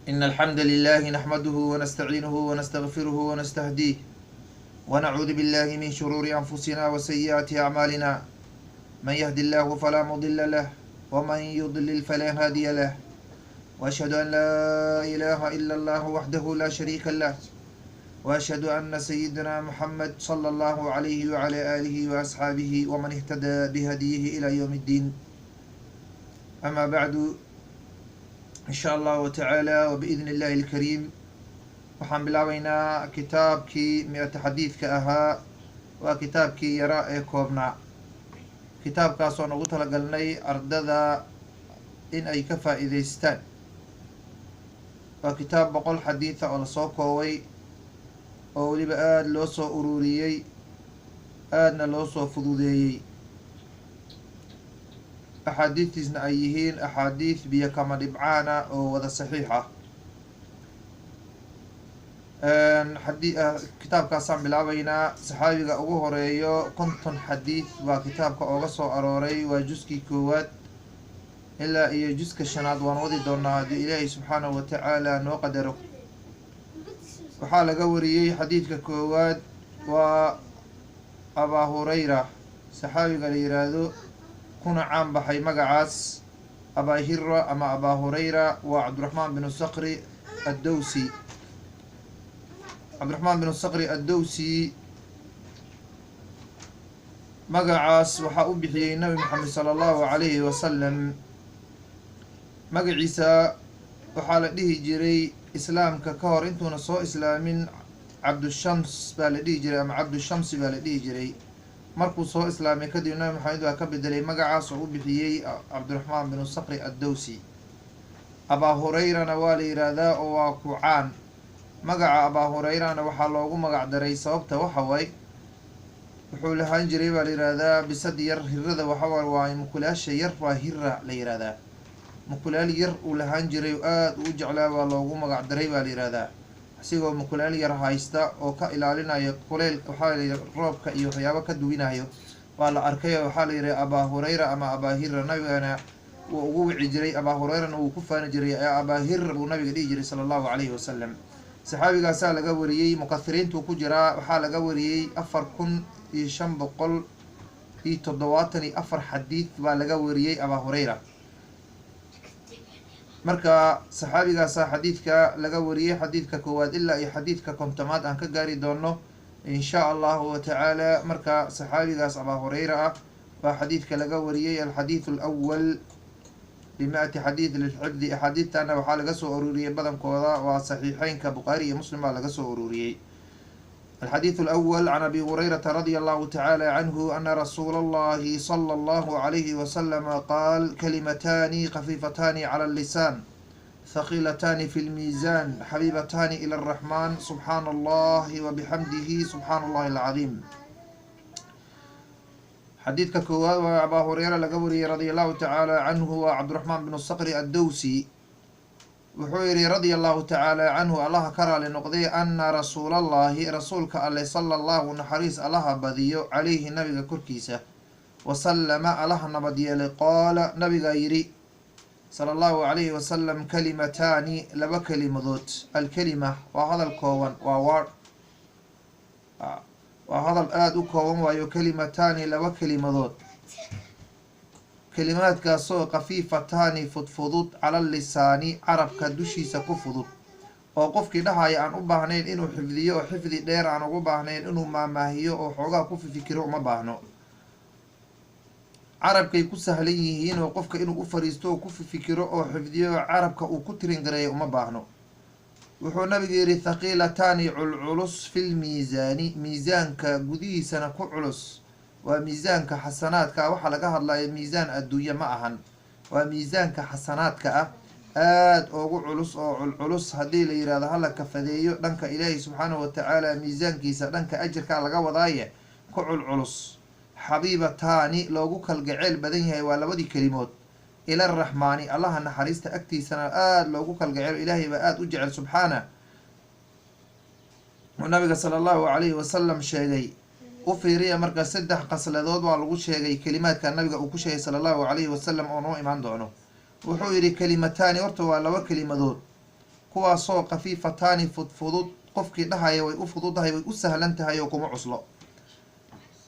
إن الحمد لله نحمده ونستعينه ونستغفره ونستهديه، ونعوذ بالله من شرور أنفسنا وسيئات أعمالنا. من يهد الله فلا مضل له، ومن يضلل فلا هادي له. وأشهد أن لا إله إلا الله وحده لا شريك له، وأشهد أن سيدنا محمد صلى الله عليه وعلى آله وأصحابه ومن اهتدى بهديه إلى يوم الدين. أما بعد، إن شاء الله تعالى وبإذن الله الكريم waxaan bilaabaynaa kitaabkii 100 xadiidka ahaa. Waa kitaabkii yaraa ee koobnaa, kitaabkaasoo ugu talagalnay ardada in ay ka faa'iideystaan. Waa kitaab 100 xadiida oo lasoo koobay, oo weliba aada loo soo ururiyey, aadna loo soo fududeeyey, axaadiidtiisna ay yihiin axaadiid biyo kama dhibcaana oo wada saxiix ah. Kitaabkaasaan bilaabaynaa. Saxaabiga ugu horeeyo 50 xadiid baa kitaabka ooga soo arooray. Waa juskii koowaad ilaa iyo juska shanaad waan wadi doonaa haddii Ilaahay subxaanahu watacaala noo qadaro. Waxaa laga wariyey xadiidka koowaad waa Abaa Hurayra, saxaabiga la yiraahdo kuna caan baxay magacaas Abaahira ama Abaa Hurayra, waa Cabdiraxmaan binu Sakri Addowsi. Cabdiraxmaan binu Sakri Addowsi magacaas waxaa u bixiyey Nabi Maxamed sala Allahu calayhi wasalam. Magaciisa waxaa la dhihi jiray islaamka ka hor intuuna soo islaamin Cabdushams baa la dhihi jiray ama Cabdushamsi baa la dhihi jiray. Markuu soo islaamay kadib, Nabi Maxamed waa ka bedelay magacaas oo u bixiyey Cabdiraxmaan binu Sakri Addowsi. Abaa Hurayrana waa la yiraahdaa oo waa ku caan magaca. Abaa Hurayrana waxaa loogu magac daray sababta waxa way wuxuu lahaan jiray baa la yihahdaa bisad yar. Hirada waxawaay waa mukulaasha yar, waa hira la yihahdaa. Mukulaal yar uu lahaan jiray oo aada uu jeclaa baa loogu magac daray baa la yihahdaa. Isigoo mukulaal yar haysta oo ka ilaalinayo kuleyl, waxaa la yihi roobka iyo waxyaabo ka duwinayo waa la arkay oo waxaa la yihi Abaa Hurayra ama Abaa Hira. Nabigana wuu ugu wici jiray Abaa Hurayrana, wuu ku faani jiray ee Abaa Hira buu nabiga dhihi jiray sala Allahu calayhi wasalam. Saxaabigaasaa laga wariyey, mukahiriintuu ku jiraa. Waxaa laga wariyey 4574 xadiid baa laga wariyey Abaa Hurayra. Marka saxaabigaasa xadiidka laga wariyey, xadiidka koowaad ilaa iyo xadiidka 50aad aan ka gaari doono insha Allahu watacaala. Marka saxaabigaas Abaa Hurayra ah baa xadiidka laga wariyey, alxadiidu alawal bi100 xadiid lilxifdi. Axaadiidtana waxaa laga soo ururiyey badankooda waa saxiixeynka Bukhaari iyo Muslim baa laga soo ururiyey. الحديث الأول: عن أبي هريرة رضي الله تعالى عنه أن رسول الله صلى الله عليه وسلم قال: كلمتان خفيفتان على اللسان، ثقيلتان في الميزان، حبيبتان إلى الرحمن، سبحان الله وبحمده، سبحان الله العظيم. xadiidka koowaad waa Abaa Hureyra laga wariyey radia Allahu tacaala canhu, waa Cabdiraxmaan binu Sakri Addowsi. Wuxuu yihi radia Allahu tacaala canhu, Allaha ka raali noqday, ana rasuulallahi, rasuulka alle, sala Allahu, naxariis Allaha badiyo, calayhi, nabiga korkiisa, wasalama, Allaha nabad yeelay, qaala, nabigaa yidhi sala Allahu calayhi wasalam: kalimataani, laba kelimadood. Alkelima waa hadal kooban, waa word, waa hadal aada u kooban waayo. Kalimataani, laba kelimadood, kelimaadkaasoo khafiifataani, fudfudud, cala lisaani, carabka dushiisa ku fudud, oo qofkii dhahaya aan u baahnayn inuu xifdiyo, oo xifdi dheer aan ugu baahnayn, inuu maamaahiyo oo xoogaa ku fikiro uma baahno. Carabkay ku sahlan yihiin oo qofka inuu u fariisto oo ku fikiro oo xifdiyo oo carabka uu ku tirin gareeyo uma baahno. Wuxuu nabigu yihi: thaqiilataani, culculus, filmiisaani, miisaanka gudihiisana ku culus. Waa miisaanka xasanaadka ah waxaa laga hadlaya, miisaan adduunye ma ahan, waa miisaanka xasanaadka ah aada ugu culus oo culculus. Haddii la yihahdo hala kafadeeyo dhanka Ilaahi subxaanahu watacaala miisaankiisa, dhanka ajirkaa laga wadaaye, ku culculus, xabiibataani, loogu kalgaceel badan yahay, waa labadii kelimood, ila araxmaani, Allaha naxariista agtiisana aada loogu kalgaceel, Ilaahay baa aada u jecel subxaana. Uu nabiga sala Allahu calayhi wasalam sheegay. U fiiriya marka, saddex qasladood waa lagu sheegay kelimaadka nabiga uu ku sheegay sala Allahu calayhi wasalam oo noo imaan doono. Wuxuu yidhi: kalimataani, horta waa laba kelimadood. Kuwaasoo khafiifataani, fudfudud, qofkii dhahaya way u fududahay, way u sahlan tahay oo kuma cuslo.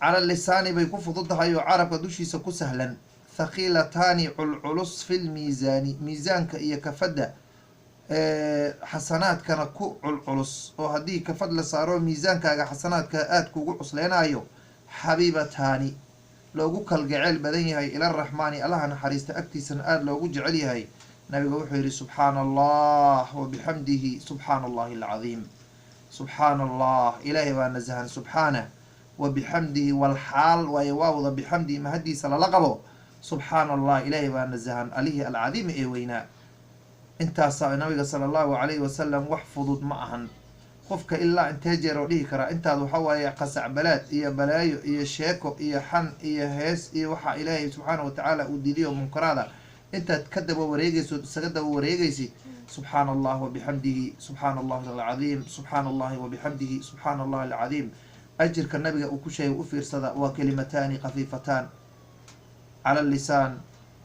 Cala lisaani bay ku fududahay oo carabka dushiisa ku sahlan. Thaqiilataani, culculus, fi lmiisaani, miisaanka iyo kafadda xasanaadkana ku culculus, oo haddii kafad la saaro miisaankaaga xasanaadka aada kugu cusleenaayo. Xabiibataani, loogu kalgaceel badan yahay, ila raxmaani, Allaha naxariista agtiisana aada loogu jecel yahay. Nabiga wuxuu yihi: "Subxaana Allah wabixamdihi, subxaana Allahi alcadiim." Subxaana Allah, Ilaahay baa nasahan, subxaanah, wabixamdihi, walxaal waayo waawda bixamdihi mahadiisa lala qabo. Subxaana Allah, Ilaahay baa nasahan, Alihii alcadiimi ee weynaa. Intaasaa nabiga sala Allahu calayhi wasalam. Wax fudud ma ahan. Qofka ilaa intee jeer oo dhihi karaa intaad waxa waaye qasacbalaad iyo balaayo iyo sheeko iyo xan iyo hees iyo waxaa Ilaahay subxaana watacaala uu diidayo munkaraada intaad ka daba wareegayso, isaga daba wareegaysid? Subxaana Allah wabixamdihi, subxaana Allahi alcadiim, subxaana Allahi wabixamdihi, subxaana Allahi alcadiim. Ajirka nabiga uu ku sheegay u fiirsada. Waa kalimataani khafiifataan cala allisaan,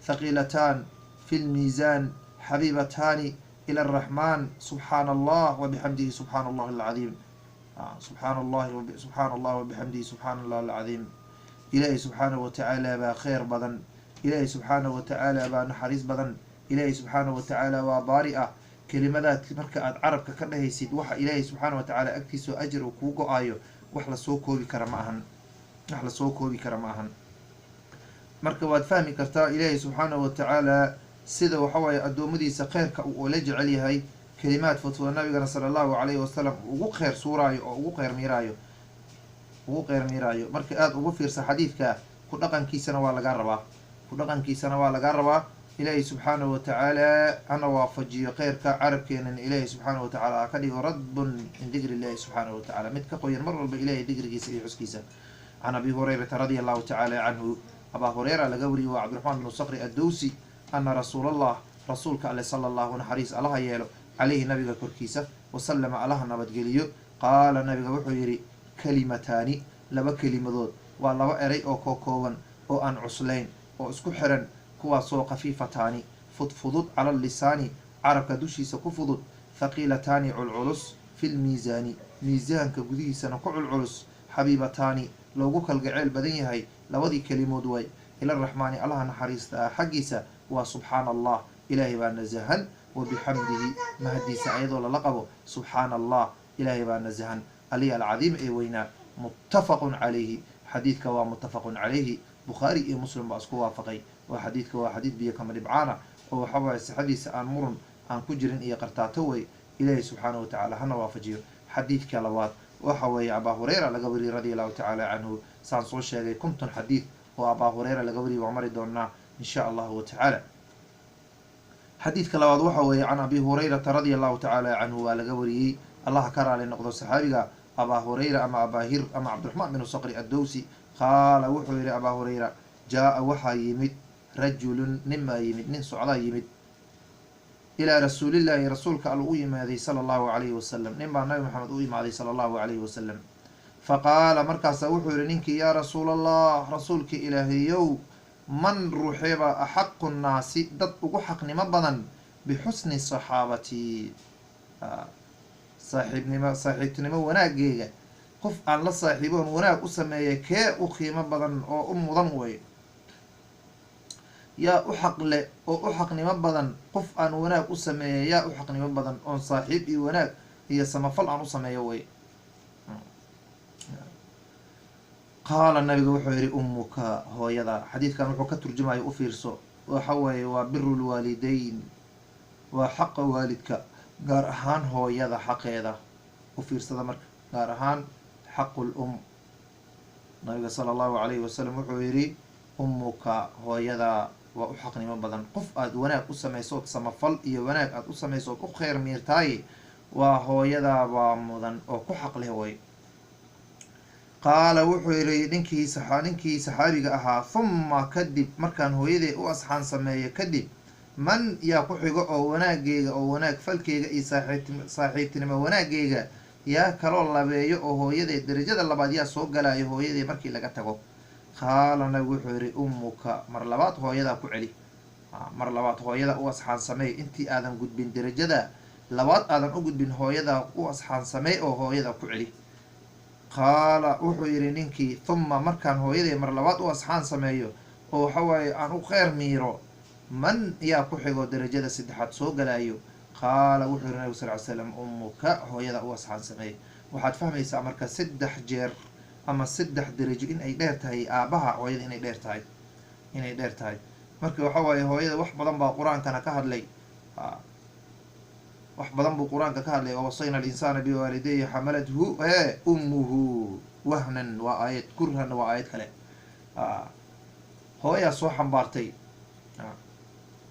thaqiilataan fi lmiisaan, xabiibataani ila araxmaan. Subxaana Allah wabixamdihi, subxaana Allahi alcadiim, subxaana Allahi, subxaana Allah wabixamdihi, subxaana Allah alcadiim. Ilaahay subxaanahu watacaala baa kheyr badan. Ilaahay subxaanahu watacaala baa naxariis badan. Ilaahay subxaanahu watacaala waa baari ah. Kelimadaad marka aad carabka ka dhahaysid, waxa Ilaahay subxaana watacaala agtiisao ajir uu kuu go-aayo wax lasoo koobi kara ma ahan, wax lasoo koobi kara ma ahan. Marka waad fahmi kartaa Ilaahay subxaanahu watacaala sida waxawaaye addoommadiisa kheyrka uu la jecel yahay, kelimaad fudfuda nabigana sala Allahu calayhi wasalam ugu kheyr suuraayo oo ugu kheyr miiraayo, ugu kheyr miiraayo. Marka aada ugu fiirsa xadiidka, ku dhaqankiisana waa lagaa rabaa, ku dhaqankiisana waa lagaa rabaa. Ilaahay subxaanahu watacaala hana waafajiyo kheyrka. Carabkeenana Ilaahay subxaanahu watacaala ha ka dhigo radbun min dikri Illahi subxaanahu watacaala, mid ka qoyan mar walba Ilahay dikrigiisa iyo xuskiisa. Can Abi Hurayrata radia Allahu tacaala canhu, Abaa Hureyra laga wariyey, waa Cabdiraxmaan bnu Sakri Addowsi, ana rasuul Allah, rasuulka Ale, sala Allahu, naxariis Allaha yeelo, caleyhi, nabiga korkiisa, wasalama, Allaha nabadgeliyo, qaala, nabiga wuxuu yidhi: kalimataani, laba kelimadood, waa laba eray oo kookooban oo aan cuslayn oo isku xiran, kuwaasoo khafiifataani, fudfudud, cala lisaani, carabka dushiisa ku fudud, thaqiilataani, culculus, fi lmiisaani, miisaanka gudihiisana ku culculus, xabiibataani, loogu kalgaceel badan yahay. Labadii kelimood waay ila raxmaani, Allaha naxariista ah xaggiisa, waa subxaana Allah, Ilaahay baa nasahan, wabixamdihi, mahadiisa ayadoo lala qabo, subxaana Allah, Ilaahay baa nasahan, Alihi alcadiim ee weynaa. Muttafaqun calayhi. Xadiidka waa muttafaqun calayhi, Bukhaari iyo Muslim baa isku waafaqay. Waa xadiidka, waa xadiid biyo kama dhibcaana oo waxa waaye sixadiisa aan murun aan ku jirin iyo qartaato wey. Ilaahay subxaanahu watacaala hana waafajiyo. Xadiidka labaad waxa weeye Abaa Hureyra laga wariyey radia Allahu tacaala canhu. Saan soo sheegay, 50 xadiid oo Abaa Hureyra laga wariyay waan mari doonaa insha Allahu tacaala. Xadiidka labaad waxa weeye can Abi Hurayrata radia Allahu tacaala canhu waa laga wariyey, Allaha ka raali noqdo saxaabiga Abaa Hureyra ama Abaahir ama Cabdiraxmaan binu Saqri Addowsi. Qaala, wuxuu yihi Abaa Hureyra: jaa-a, waxaa yimid, rajulun, nin baa yimid, nin socdaa yimid, ilaa rasuulillaahi, rasuulka Al u yimaaday, sala Allahu calayhi wasalam. Nin baa Nabi Maxamed u imaaday sala Allahu calayhi wasalam. Faqaala, markaasaa wuxuu yihi ninkii: "Yaa rasuul Allah, rasuulka Ilaahayow, man, ruuxeebaa, axaqu nnaasi, dad ugu xaqnimo badan, bixusni saxaabatii, saaxiibnimo, saaxiibtinimo wanaaggeega, qof aan la saaxiiboon wanaag u sameeya, kee u qiimo badan oo u mudan wey? Yaa u xaq leh oo u xaqnimo badan qof aan wanaag u sameeya? Yaa u xaqnimo badan oon saaxiib iyo wanaag iyo samafal aan u sameeyo wey?" Qaala, nabiga wuxuu yihi: "Ummuka, hooyada." Xadiidkan wuxuu ka turjumaya u fiirso. Waxa weeye waa biru lwaalideyn, waa xaqa waalidka, gaar ahaan hooyada xaqeeda. U fiirsada marka, gaar ahaan xaqu lum. Nabiga sala Allahu calayhi wasalam wuxuu yihi: "Ummuka, hooyada waa u xaqnimo badan qof aada wanaag u samaysood, samafal iyo wanaag aada u samaysood, u kheyr miirtaay, waa hooyadaa baa mudan oo ku xaq leh way." Qaala, wuxuu yihi ninkii saxaabiga ahaa: "Humma, kadib markaan hooyaday u asxaan sameeyo kadib, man, yaa ku xigo oo wanaageyga oo wanaag falkeyga iyo saaxiibtinimo wanaageyga yaa kaloo labeeyo oo hooyaday darajada labaad yaa soo galaayo hooyaday markii laga tago?" Qaala, nabigu wuxuu yihi: "Ummuka." Mar labaad hooyadaa ku celi, mar labaad hooyada u asxaan sameey intii aadan gudbin darajada. Labaad aadan u gudbin, hooyadaa u asxaan samey oo hooyada ku celi. Qaala wuxuu yidhi ninkii, thumma markaan hooyaday mar labaad u asxaan sameeyo oo waxa waaye aan u kheyr miiro, man yaa ku xigo darajada saddexaad soo galaayo? Qaala wuxuu yihi nabig sal ly slam, ummuka, hooyada u asxaan sameey. Waxaad fahmaysaa marka 3 jeer ama 3 darajo in ay dheer tahay aabaha hooyada, inay dheer tahay, inay dheer tahay. Marka waxa waaye hooyada wax badan baa qur-aankana ka hadlay, wax badan buu qur-aanka ka hadlay. Wawasayna alinsaana biwaalidayhi xamalathu e ummuhu wahnan, waa aayad kurhan, waa aayad kale. Hooyaa soo xambaartay.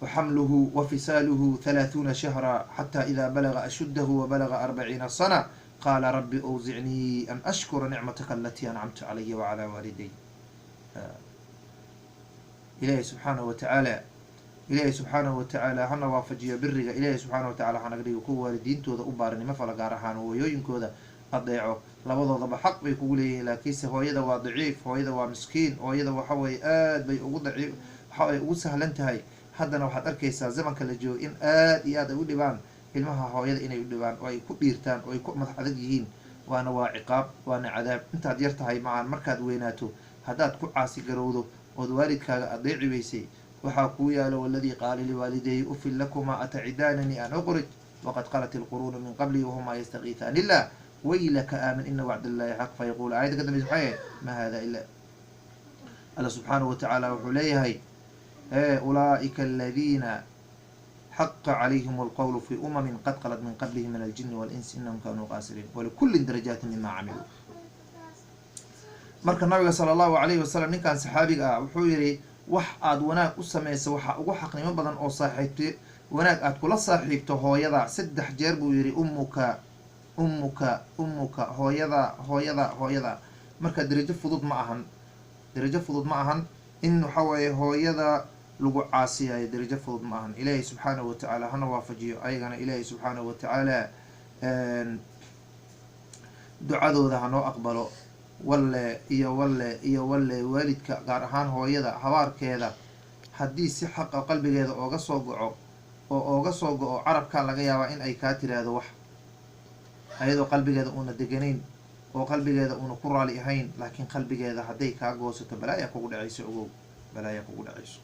Waxamluhu wafisaaluhu 30 shahra xata ida balaga ashuddahu wabalaga 40 sana qaala rabbi awzicnii an ashkura nicmataka alatii ancamta calaya wacalaa waaliday. Ilaahay subxaanahu watacaala, Ilaahay subxaanahu watacaala hana waafajiyo biriga. Ilaahay subxaana watacala hanaga dhigo kuwa waalidiintooda u baarinimo fala, gaar ahaan hooyooyinkooda adeeco. Labadoodaba xaq bay kugu leeyihiin, laakiinse hooyada waa daciif, hooyada waa miskiin, hooyada waxa weye aad bay ugu daciif, waxa ay ugu sahlan tahay. Haddana waxaad arkaysaa zamanka la joogo in aad iyo aad ay u dhibaan ilmaha hooyada, inay u dhibaan oo ay ku dhiirtaan oo ay ku madax adag yihiin. Waana waa ciqaab, waana cadaab. Intaad yar tahay macaan, markaad weynaato haddaad ku caasi garowdo ood waalidkaaga adeeci weysay, waxaa kuu yaalo waladii qaala liwaalidayhi ufin lakumaa atacidaananii an uqrij waqad qalat ilquruunu min qablii wahumaa yastakiitaan illah waylaka aamin ina wacd illahi xaq fayaquul. Aayadda ka dambeysa maxay ahayd? Ma hada ila Alla subxaanahu watacaala wuxuu leeyahay, ulaa'ika aladiina xaqa calayhim alqowlu fi umamin qad qalat min qablihim min aljini walinsi inahum kanuu qaasiriin walikullin darajaati mima camiluu. Marka nabiga sala allahu alayhi wasalam ninkan saxaabiga ah wuxuu yihi, wax aad wanaag u samaysa waxaa ugu xaqnimo badan oo saaxiibto wanaag aad kula saaxiibto hooyada. 3 jeer buu yihi, ummuka, ummuka, ummuka, hooyada, hooyada, hooyada. Marka darajo fudud ma ahan, darajo fudud ma ahan in waxa weeye hooyada lagu caasiyayo, darajo fudud ma ahan. Ilaahay subxaanahu watacaala hana waafajiyo ayagana, Ilaahay subxaanahu watacaala ducadooda hanoo aqbalo. Walle iyo walle iyo walle, waalidka gaar ahaan hooyada habaarkeeda haddii si xaqa qalbigeeda ooga soo goco oo ooga soo go-o carabkaa, laga yaabaa in ay kaa tiraahdo wax ayadoo qalbigeeda uuna deganayn oo qalbigeeda uuna ku raali ahayn, laakiin qalbigeeda hadday kaa goosato balaaya kugu dhacayso, ogow, balaaya kugu dhacayso.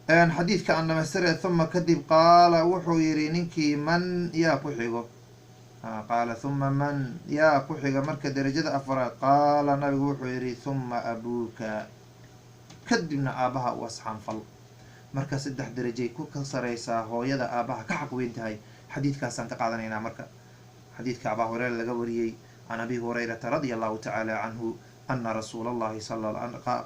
Xadiidka aan dhamaystire. Thuma kadib qaala wuxuu yihi ninkii, man yaa ku xigo? Qaala thuma man yaa ku xiga marka darajada afraad? Qaala nabigu wuxuu yihi, thuma abuuka, kadibna aabaha u asxaanfal. Marka 3 darajay ku ka sareysaa hooyada, aabaha ka xaq weyn tahay. Xadiidkaasaan ka qaadanaynaa marka, xadiidka Abaa Hureyra laga wariyey. Can Abi Hurayrata radia allahu tacaala canhu ana rasuula allahi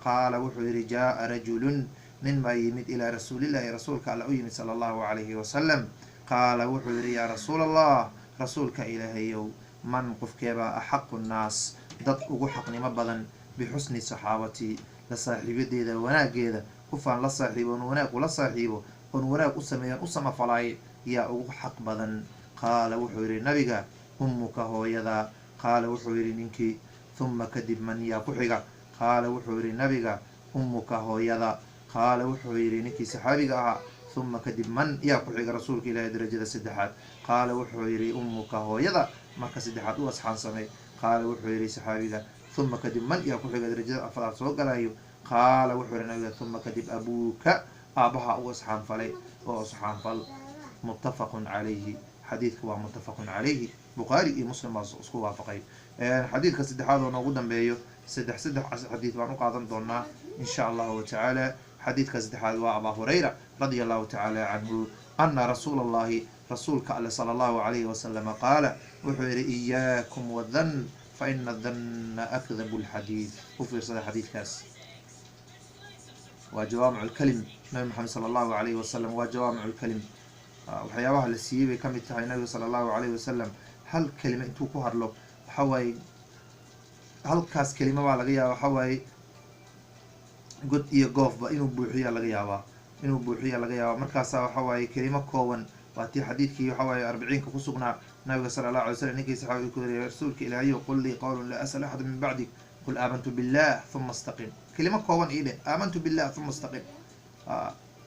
qaala wuxuu yihi, jaa rajulun, nin baa yimid, ilaa rasuulillahi, rasuulka alla u yimid, sala allahu calayhi wasalam. Qaala wuxuu yihi, yaa rasuula Allah, rasuulka Ilaahayow, man qofkeebaa axaqu nnaas, dad ugu xaqnimo badan, bixusni saxaabati, la saaxiibadeeda wanaageeda? Qofaan la saaxiibo oon wanaag ula saaxiibo oon wanaag u sameeyan u samafalaay yaa ugu xaq badan? Qaala wuxuu yihi nabiga, ummuka, hooyada. Qaala wuxuu yihi ninkii, thuma kadib man yaa ku xiga? Qaala wuxuu yihi nabiga, ummuka, hooyada. Qaala wuxuu yihi ninkii saxaabiga ahaa, thuma kadib man yaa ku xiga, rasuulka Ilaahay, darajada saddexaad? Qaala wuxuu yihi, ummuka, hooyada marka saddexaad u asxaan samey. Qaala wuxuu yihi saxaabiga, thuma kadib man yaa ku xiga, darajada afraad soo galayo? Qaala wuxuu yihi nabiga, thuma kadib abuuka, aabaha u asxaan falay oo asxaanfal. Muttafaqun calayhi, xadiidka waa muttafaqun calayhi, Bukhaari iyo Muslim baa isku waafaqay. Xadiidka saddexaad oo noogu dambeeyo, saddex saddex xadiid baan u qaadan doonaa insha allahu tacaala. Xadiidka saddexaad waa Abaa Hurayra radia allahu tacaala canhu ana rasuula allahi, rasuulka alle sala allahu alayhi wasalama, qaala wuxuu yihi, iyaakum wadan fa ina danna akdabu lxadiid. U fiirsada xadiidkaas, waa jawaamic lkalim. Nabi Maxamed sala allahu alayhi wasalam waa jawaamic lkalim, waxyaabaha la siiyey bay ka mid tahay. Nabiga sala allahu alayhi wasalam hal kelima intuu ku hadlo, waxa waaye halkaas kelima baa laga yaaba waxa waaye god iyo goofba inuu buuxiya laga yaabaa, inuu buuxiya laga yaabaa. Markaasaa waxa waaye kelimo kooban. Waa tii xadiidkii waxa waaye arbiciinka ku sugnaa, nabiga sala allahu alay slam ninkii saxaabiga ku yiri, rasuulka Ilaahayow, qul lii qawlan laa as'al axada min bacdik. Qul aamantu billah thuma istaqim. Kelimo kooban ii dheh, aamantu billah thuma istaqim,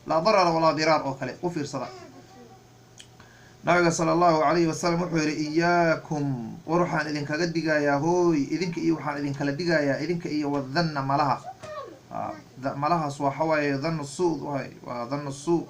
laa darara walaa diraar oo kale. U fiirsada. Nabiga sala allahu calayhi wasalam wuxuu yihi: "Iyaakum," war waxaan idinkaga digayaa hooy, idinka iyo waxaan idinkala digayaa idinka iyo wadanna, malaha. Malahaas waxa waaye dhannu suu waay, waa dhannu suu,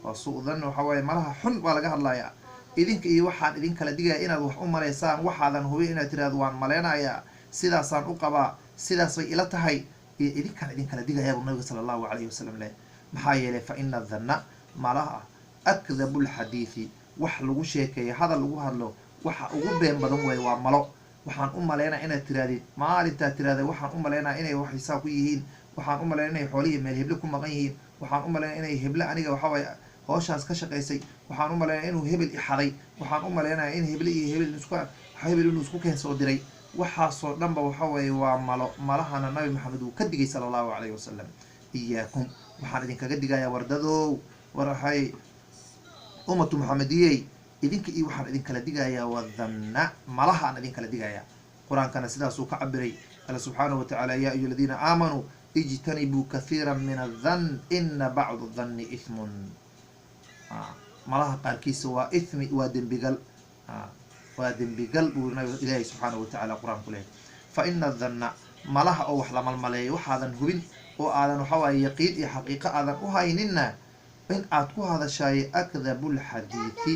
waa suu dhan, waxa waaye malaha xun baa laga hadlayaa. Idinka iyo waxaan idinkala digaya inaad wax u malaysaan waxaadan hubin, inaad tirahdo "waan maleynayaa, sidaasaan u qabaa, sidaas bay ila tahay," iyo idinkaan idinkala digayaa buu nabiga sala allahu calayhi wasalam leh. Maxaa yeelay, fa ina dhanna, malaha, akdabu lxadiidi, wax lagu sheekeeyo, hadal lagu hadlo waxa ugu been badan weeye waa malo. "Waxaan u maleynaya" inaad tirahdid, maalintaad tirahda "waxaan u maleynaya inay wax xisaab ku yihiin, waxaan u maleynaya inay xoolihii meel heble ku maqan yihiin, waxaan u maleynaya inay heble aniga waxawaaye hooshaas ka shaqaysay, waxaan u maleynaya inuu hebel ixaday, waxaan u maleynaya in heble iyo hebel isku hebel inuu isku keensoo diray," waxaasoo dhanba waxa weeye waa malo. Malahana Nabi Maxamed uu ka digay sala allahu calayhi wasalam. Iyaakum, waxaan idinkaga digayaa wardadow, war waxay ummatu Maxamediyey, idinka iyo waxaan idinkala digayaa wadanna, malaha aan idinkala digayaa. Qur-aankana sidaasuu ka cabiray Alla subxaanahu watacaala: "Yaa ayuha aladiina aamanuu ijtanibuu kathiira min adhan, ina bacdu dhanni ithmun." Malaha qaarkiisa waa ithmi, waa dembigal, waa dembigal buu nab Ilaahay subxaanahu watacaala qur-aanku leehay. Fa ina dhanna, malaha oo wax la malmaleeyo, waxaadan hubin oo aadan waxawaaye yaqiin iyo xaqiiqo aadan u hayninna in aad ku hadashaay, akdabu lxadiidi,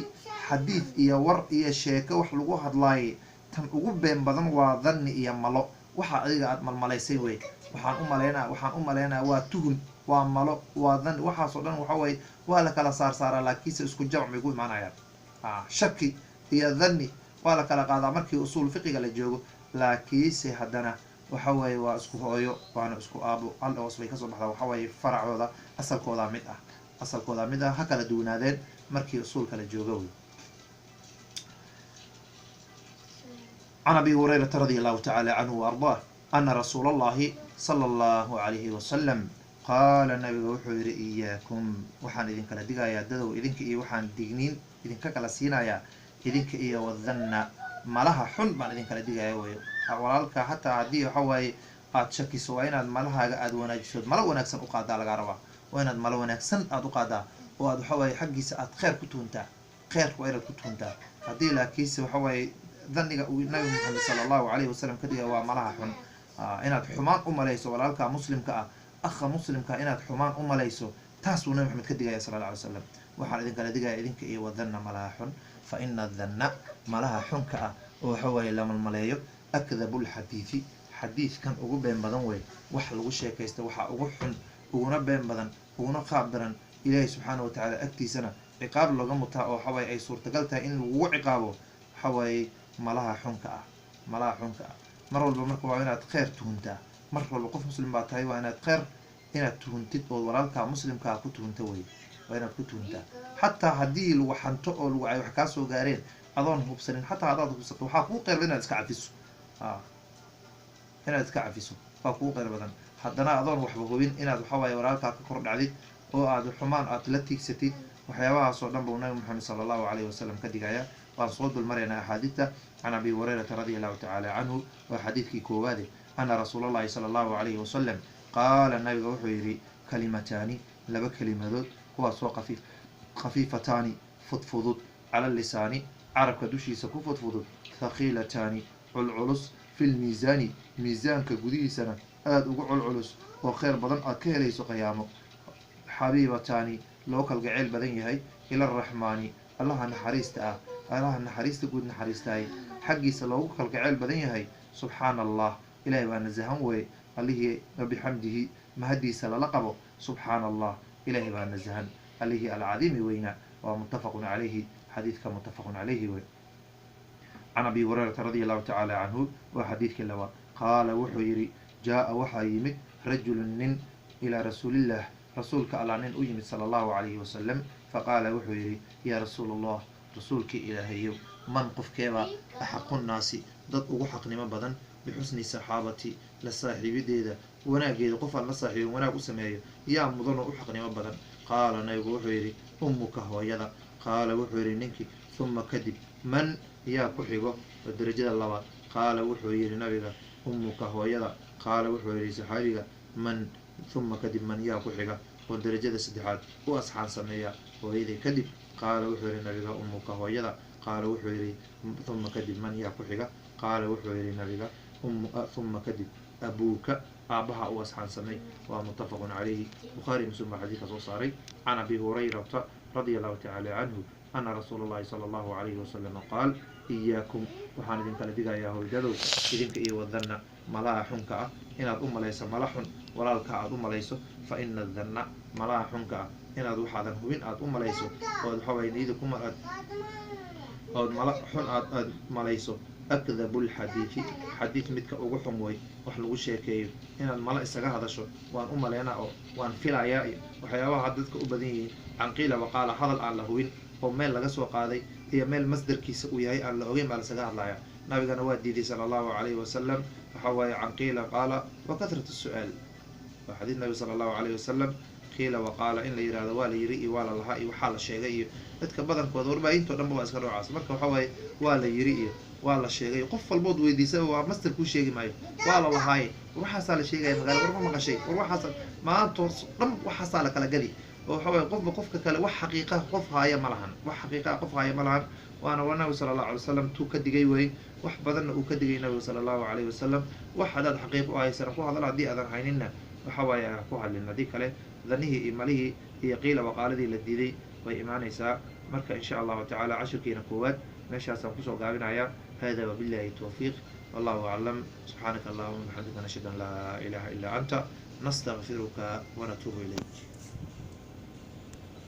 xadiid iyo war iyo sheeko wax lagu hadlaaye tan ugu been badan waa dhanni iyo malo. Waxa adiga aad malmalaysay wey, "waxaan u maleynaa, waxaan u maleynaa," waa tuhun, waa malo, waa dhanni. Waxaasoo dhan waxa weye waa la kala saarsaaraa, laakiinse isku jamc bay ku imaanayaan. Shaki iyo dhanni waa la kala qaadaa markii usuul fiqiga la joogo, laakiinse haddana waxa weeye waa isku hooyo waana isku aabo, hal hoos bay kasoo baxdaa. Waxa weeye faracooda, asalkoodaa mid ah, asalkoodaa mid ah, ha kala duwanaadeen markii usuulka la joogo wey. Can Abi Hurayrata radia allahu tacaala canhu wa ardaah ana rasuula allahi sala allahu calayhi wasalam qaala, nabiga wuxuu yihi: "Iyaakum, waxaan idinkala digayaa dadow, idinka iyo waxaan digniin idinka kala siinayaa idinka iyo wadanna, malaha xun baan idinkala digaya wey. Walaalka hataa haddii waxa waaye aada shakiso, waa inaad malahaaga aada wanaajisood, malo wanaagsan u qaadaa lagaa rabaa. Waa inaad malo wanaagsan aada u qaadaa oo aad waxa waaye xaggiisa aad kheyr ku tuhuntaa, kheyrka waa inaad ku tuhuntaa. Haddii laakiinse waxa waaye dhanniga uu Nabi Maxamed sala allahu calayhi wasalam ka digaya waa malaha xun, inaad xumaan u malayso walaalka muslimka ah, akha muslimka inaad xumaan u malayso, taas buu Nabi Maxamed ka digaya sala alla alay slam. Waxaan idinkala digaya idinka iyo wadanna, malaha xun. Fa ina dhanna, malaha xunka ah oo waxa waaye la malmaleeyo, akdabu lxadiidi, xadiidkan ugu been badan wey. Wax lagu sheekaysta waxaa ugu xun, uguna been badan, uguna qaab daran, Ilaahay subxaana watacaala agtiisana ciqaab looga mutaa oo waxawaaye ay suurtagal tahay in lagugu ciqaabo, waxawaaye malaha xunka ah, malaha xunka ah. Mar walba marka waa inaad kheyr tuhuntaa. Mar walba qof muslim baa tahay, waa inaad kheyr inaad tuhuntid ood walaalkaa muslimkaa ku tuhunta wey. Waa inaad ku tuhuntaa xataa haddii lagu xanto oo lagu ay wax kaa soo gaareen adoon hubsanin. Xataa haddaad hubsato, waxaa kuu qeyr inaad iska cafiso, inaad iska cafiso waa kuu qeyr badan. Haddana adoon waxba hubin inaad waxawaaye walaalkaa ka kor dhacdid oo aad xumaan aad la tiigsatid, waxyaabahaas oo dhan buu Nabi Maxamed sala allahu calayhi wasalam ka digaya. Waan soo dul maraynaa axaadiidta. Can Abi Hurayrata radia allahu tacaala canhu, waa xadiidkii koowaade, ana rasuula allahi sala allahu calayhi wasalam qaala, nabiga wuxuu yidhi: "Kalimataani, laba kelimadood, kuwaasoo qafiif, khafiifataani, fudfudud, cala lisaani, carabka dushiisa ku fudfudud, thaqiilataani, culculus, fi lmiisaani, miisaanka gudihiisana aada ugu culculus oo kheyr badan aad ka helayso qiyaamo, xabiibataani, loo kalgaceyl badan yahay, ila araxmaani, Allaha naxariista ah, Allaha naxariista guud naxariistahay xaggiisa loogu kalgaceyl badan yahay. Subxaana Allah, Ilahay baa nasahan weye, Allihii, bixamdihi, mahadiisa lala qabo. Subxaana Allah, Ilahay baa nasahan, Allihii alcadiimi weynaa." Waa muttafaqun calayhi, xadiidka muttafaqun calayhi wey. Can Abi Hurayrata radia allahu tacaala canhu, waa xadiidkii labaad, qaala wuxuu yidhi: "Jaa-a, waxaa yimid, rajulun, nin, ilaa rasuulillah, rasuulka Allah nin u yimid, sala allahu calayhi wasalam. Faqaala, wuxuu yidhi: 'Yaa rasuul Allah, rasuulkii Ilaahayow, man, qofkeebaa, axaqu nnaasi, dad ugu xaqnimo badan, bixusni saxaabati, la saaxiibideeda wanaageeda? Qof aan la saaxiibin wanaag u sameeyo yaa mudanoo u xaqnimo badan?' Qaala, nabigu wuxuu yidhi: 'Ummuka, hooyada.' Qaala, wuxuu yidhi ninkii: 'Huma, kadib, man, yaa ku xigo oo derajada labaad?' Qaala, wuxuu yidhi nabiga: 'Ummuka, hooyada.' Qaala, wuxuu yidhi saxaabiga: 'Man, huma, kadib, man, yaa ku xiga oo derajada saddexaad u asxaan sameeya hooyaday kadib?' Qaala wuxuu yihi nabiga: Umuka, hooyada. Qaala wuxuu yihi: Uma, kadib man, yaa ku xiga? Qaala wuxuu yihi nabiga: Uma, kadib abuuka, aabbaha u asxaansamay. Waa muttafaqun calayhi, Bukhaari, Muslim baa xadiidka soo saaray. Can Abi Hurayrata radia Allahu tacala canhu ana rasuula allahi sala Allahu alayhi wasalama qaal: Iyaakum, waxaan idinkala digayaa, howdadow, idinka iyo wadanna, malaha xunka ah, inaad u malayso mala xun walaalkaa aad u malayso. Fa ina adanna, malaha xunka ah, inaad waxaadan hubin aad u malayso, ood waxawaye niyada kuma aad ood mala xun aad malayso, akdabu lxadiidi, xadiid midka ugu xun way wax lagu sheekeeyo. Inaad mala isaga hadasho, waan u maleynaa oo waan filayaa, iyo waxyaabaha dadka u badan yihiin, can qiila waqaala, hadal aan la hubin oo meel laga soo qaaday iyo meel masdarkiisa uu yahay aan la ogeyn baa lasaga hadlaya. Nabigana waa diiday sala Allahu alayhi wasalam. Waxa waaye can qiila qaala wa katrat su-aal. Waa xadiid nabi sala Allahu alayhi wasalam. Qiila waqaala in la yihahdo, waa la yiri iyo waa la lahaa iyo waxaa la sheegay, iyo dadka badankooda warbaahinto dhan ba waa iska noocaas. Marka waxa waaye waa la yiri iyo waa la sheegay, qof walbood weydiisaba waa master kuu sheegi maayo. Waa la lahaaye, war waxaasaa la sheegaya magaala, war ma maqashay, war waxaasa maantoos dhan waxaasaa la kala geli, oo waxa waye qofba qofka kale wax xaqiiqaha qof haaya ma lahan, wax xaqiiqaha qof haaya ma lahan. Waana waa nabigu sala Allahu alay wasalam tuu ka digay wey, wax badanna uu ka digay nabigu sala Allahu alayhi wasalam. Wax haddaad xaqiiq u haysana ku hadal, haddii aadan hayninna waxa waaye ha ku hadlin. Haddii kale danihii iyo malihii iyo qiila waqaaladii la diiday way imaanaysaa. Marka insha Allahu tacaala cashirkiina koowaad meeshaasaan kusoo gaabinayaa. Hada wabillahi towfiiq, wallahu aclam. Subxaanaka allahuma bixamdika, nashhadu an laa ilaha illa anta, nastaqfiruka wanatuubu ilayk.